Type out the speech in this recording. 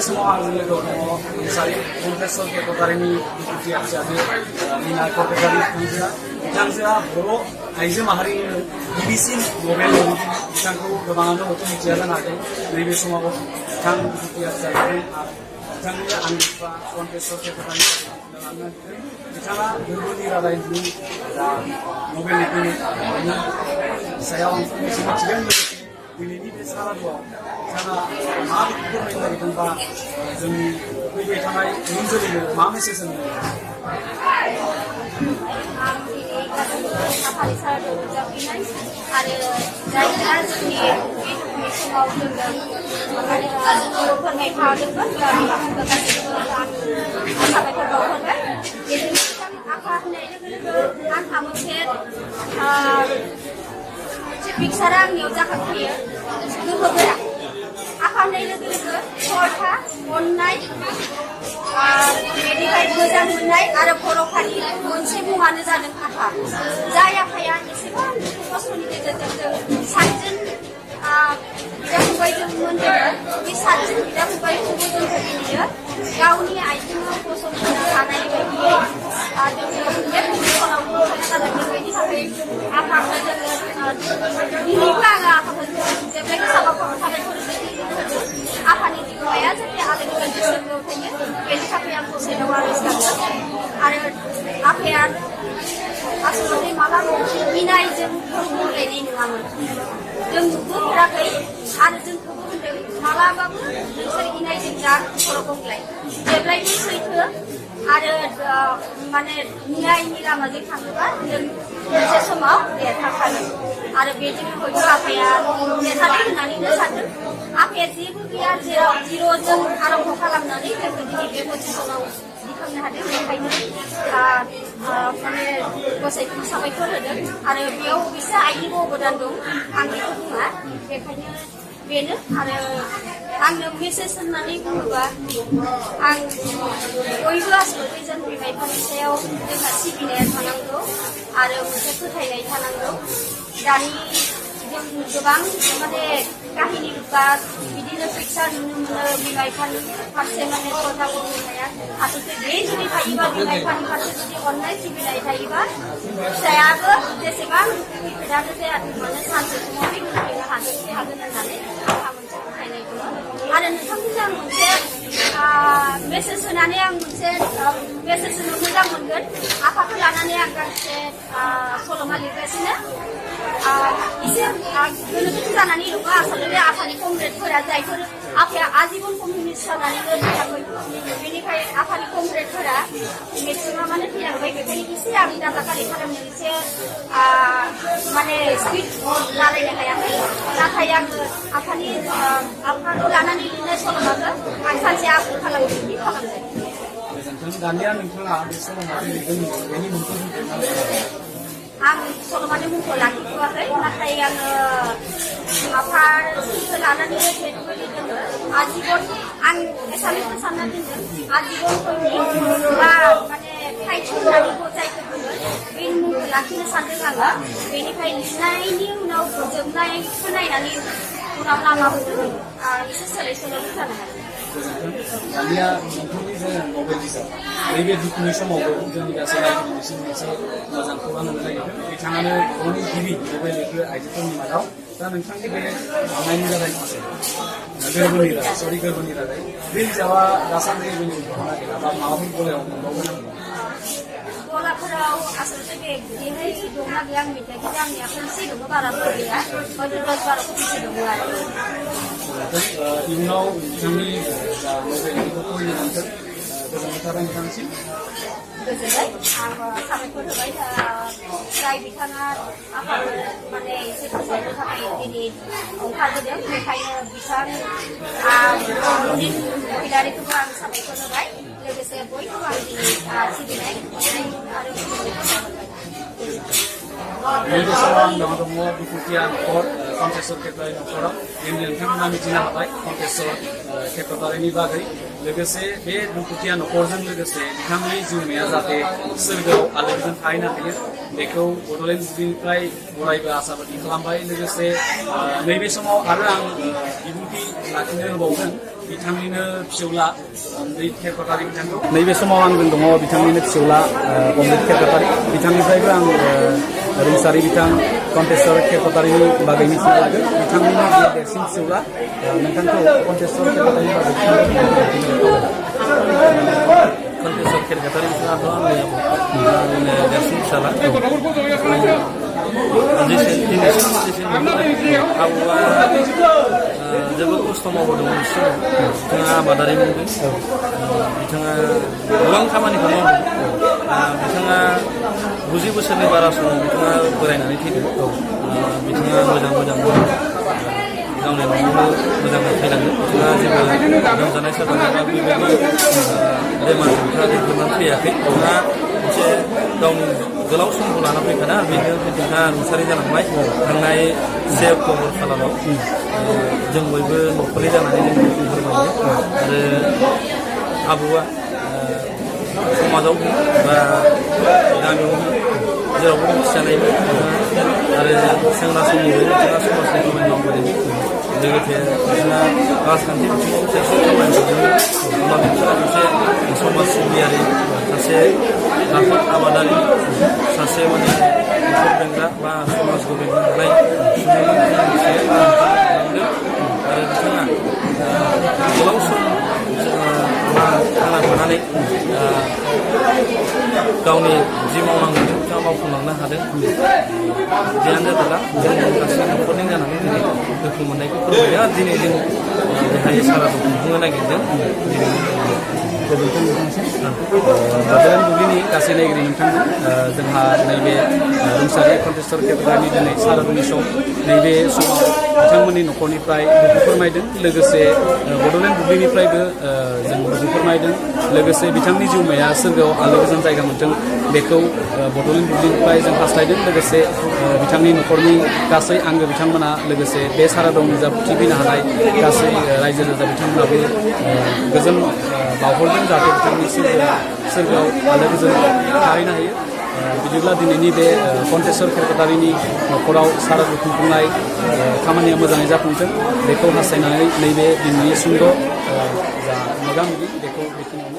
समाव आंजों लोगो दङ मोसारि कन्टेस्टर केपटारिनि दुखुथिया फिसाजो मिना क'क्राझारि बिथांजोआ बर' आइजो माहारिनि गिबिसिन नबेल लिरगिरि बिथांखौ गोबाङानो हयथ' मिथिया जानो हागौ नैबे समाव बिथां दुखुथिया फिसाजोजों बिथांनि आंनि बिफा कन्टेस्टर केपटारि बिथाङा गोरबोनि रादायनि नबेल लिरगिरि सायाव आं फंनैसो मिथिगोन लोगोसे दिनैनि बे सारादुआव बिथाङा माबायदि फोरमायनो नागिरदों बा जोंनि फैबाय थानाय इयुन जोलैनो मा मेसेज होनो पिक्सारा आंनियाव जाखांफैयो गोहोगोरा आफा होननाय लोगो लोगो सरथा अननाय बेनिफ्राय मोजां मोननाय आरो बर' हारि मोनसे मुङानो जादों आफा जाय आफाया एसेबां दुखु खस्थ'नि गेजेरजों जों सातजन बिदा फंबायजों मोनदों बे सातजन बिदा फंबायखौबो जों दिनैयो गावनि आथिङाव गसंथानो हानाय बायदियै जोङो बे पजिसनाव गसंथानो जादों बेनि थाखाय आफाखौ जोङो दिनैबो आङो आफाखौ जेब्लायबो साबायखर होदों आफानि बिगोमाया जाहाथे आलायगोन गोसोआव थायो बेनि थाखाय आं गसाइनाव आर'ज गाबो आरो आफाया आसलथे मालाबाबो इनायजों बुंलायनाय नङामोन जों नुबोफेराखै आरो जोंखौबो होनदों मालाबाबो नोंसोर इनायजों जा खर' बुंलाय जेब्लायबो सैथो आरो माने न्यायनि लामाजों थाङोबा जों मोनसे समाव देरहाखागोन आरो बेजों हयथ' आफाया देरहादों होननानैनो सानदों आफाया जेबो गैया जेराव जिर'जों आरम्भ खालामनानै जोंखौ दिनै बे पजिसनाव दिखांनो हादों बेखायनो माने गसाइखौ साबायखर होदों आरो बेयाव बिसा आइनिबो अबदान दं आं बेखौ बुङा बेखायनो बेनो आरो आंनो मेसेज होननानै बुङोबा आं बयबो आसलथे जों बिमा बिफानि सायाव जोंहा सिबिनाया थानांगौ आरो मोनसे फोथायनाय थानांगौ दानि जों गोबां माने काहिनि बा बिदिनो पिक्सार नुनो मोनो बिमा बिफानि फारसे माने श्रद्धा बुंनो हाया आसलथे बे जुदि थायोबा बिमा बिफानि फारसे जुदि अननाय सिबिनाय थायोबा फिसायाबो जेसेबां खैफोदानो जायाथों मानो सानसे समाव बे गोरोबनो हागोन होननानै आंहा मोनसे फोथायनाय दङ आरो नोंथांमोनजों आं मोनसे मेसेज होनानै आं मोनसे मेसेज होनो मोजां मोनगोन आफाखौ लानानै आं गांसे सल'मा लिरगासिनो एसे गोनो गोथो जानानै दङ आसलथे आफानि कमरेडफोरा जायफोर आफाया आजीबन कमिउनिस्ट जानानैनो थैयाखै बेनिखाय आफानि कमरेडफोरा मेक्सिमामानो थैलांबाय बेखायनो एसे आं दाजाखालि खालामनो एसे माने स्पिड लालायनो हायाखै नाथाय आङो आफाखौ लानानै लिरनाय सल'माखौ आं सानसे आबुं खालामगोन खालामदों दानिया नोंथाङा बे सल'माखौ लिरदों बेनि मुंखौ आं सल'मानि मुंखौ लाखिथ'वाखै नाथाय आङो आफाखौ लानानै लिरदों आजीबन आं एसामिसखौ सानना दोनदों आजीबनफोरनि बा माने फाइट होननानै जायखौ बुङो बे मुंखौ लाखिनो सानदों आङो बेनिफ्राय लिरनायनि उनाव जोबनायखौ नायनानै उनाव लामाफोरजों एसे सोलाय सोल' जानो हागोन दानिया नोंथांनि जे नबेल बिजाब नैबे दुखुनि समावबो जोंनि गासै नायगिरिनिसिम मोनसे मोजां खौरां होनो नागिरदों बिथाङानो बर'नि गिबि नबेल लिरगिरि आइजोफोरनि मादाव दा नोंथांनि बे आमायनि रादाय मासे गोरबोनि रादाय बे बिजाबा दासान्दि जोंनि नागिरा बा माबाफोर गलायाव मोनबावगोन गलाफोराव आसलथे बे बेहाय दंना गैया आं मिथियाखै आंनि आखाइसे दङ बाराबो गैया हयथ' 10-12 कपिसो दङ आरो इयुनाव बिथांनि जा नबेलखौ फरायनो मोनगोन गोजोननाय थाबाय नोंथांनिसिम गोजोनबाय आं साबायखर होबाय जाय बिथाङा आफाखौ माने एसे फोसाबनो थाखाय दिनै ओंखारबोदों बेखायनो बिथां महिलारिखौबो आं साबायखर होबाय लोगोसे बयखौबो आं दिनै सिबिनाय आरो नैबे समाव आं दङ दुखुथिया न'खर कन्टेस्टर केपटारि न'खराव दिनै नोंथांमोना मिथिनो हाबाय कन्टेस्टर केपटारिनि बागै लोगोसे बे दुखुथिया न'खरजों लोगोसे बिथांनि जिउमाया जाहाथे सोरगोआव आलोगोजों थाहैनो हायो बेखौ बड'लेण्ड बुब्लिनिफ्राय अरायबो आसाबादि खालामबाय लोगोसे नैबे समाव आरो आं बिबुंथि लाखिनो होबावगोन बिथांनिनो फिसौला अमृत खेरकटारि बिथांखौ नैबे समाव आंजों दङ बिथांनिनो फिसौला अमृत खेरकटारि बिथांनिफ्रायबो आं रुंसारि बिथां कन्टेस्वर खेरकटारिनि बागै मिथिनो लागोन बिथांनिनो बे देरसिन फिसौला नोंथांखौ कन्टेस्वर खेरकटारिनि बागै कन्टेस्वर खेरकटारि बिथाङाथ' आंनि देरसिन फिसाला दिनैसिम आबौआ जोबोद खस्थ' मावबोदोंमोन बिथाङा आबादारि मावदों बिथाङा गोबां खामानिखौ मावदों बिथाङा 90 बोसोरनि बारा समाव बिथाङा बोरायनानै थैदों बिथाङा मोजां गावनि न'आवनो मोजाङै थैलांदों बिथाङा जेबो लोमजानाय साजानाय बा बेबायदि बेमारजों बिथाङा देरनानै थैयाखै बिथाङा मोनसे गावनि गोलाव समखौ लाना फैखाना बेनो बिथाङा रुंसारि जालांबाय थांनाय 1 अक्ट'बर खालाराव जों बयबो न'खरनि जानानै जों फोरमायो आरो आबौआ समाजाव बा गामियाव जेरावबो मिथिजानायबो आरो सेंग्रा समनिबो बिथाङा समाजनि खामानि मावबोदों लोगोसे बिथाङा राजखान्थि बिथिङाव सासे खामानि मावदों उनाव बिथाङा मोनसे समाज सिबियारि सासे राफोद आबादारि सासे माने न'खर बेंग्रा बा समाजखौ बेंनो हानाय सुबुंफोर आरो बिथाङा गोलाव सम थांना थानानै गावनि जि मावनांगौ बिथाङा मावफुंलांनो हादों बेयानो जादोंला जों गासै न'खरनि जानानै दिनै दुखु मोननायखौ फोरमायो आरो दिनै जों देहाय सारादु खुंफुंनो नागिरदों गोजोन्थों नोंथांसिम बड'लेण्ड बुब्लिनि गासै नायगिरि नोंथांजों जोंहा नैबे रुंसारि कन्टेस्वर खेरकटारिनि दिनै सारादुनि सम नैबे समाव बिथांमोननि न'खरनिफ्राय दुखु फोरमायदों लोगोसे बड'लेण्ड बुब्लिनिफ्रायबो जों दुखु फोरमायदों लोगोसे बिथांनि जिउमाया सोरगोआव आलो गोजोन जायगा मोनथों बेखौ बड'लेण्ड बुब्लिनिफ्राय जों हास्थायदों लोगोसे बिथांनि न'खरनि गासै आंगो बिथांमोना लोगोसे बे सारादुआव नुजाथि फैनो हानाय गासै रायजो राजा बिथांमोनाबो गोजोन बावहरदों जाहाथे बिथांनि सोरगोआव आलो गोजोन थाहैनो हायो बिदिब्ला दिनैनि बे कन्टेस्वर खेरकटारिनि न'खराव सारादु खुंफुंनाय खामानिया मोजाङै जाफुंथों बेखौ हास्थायनानै नैबे दिनैनि सुंद' जा मोगा मोगि बेखौ बेखिनियावनो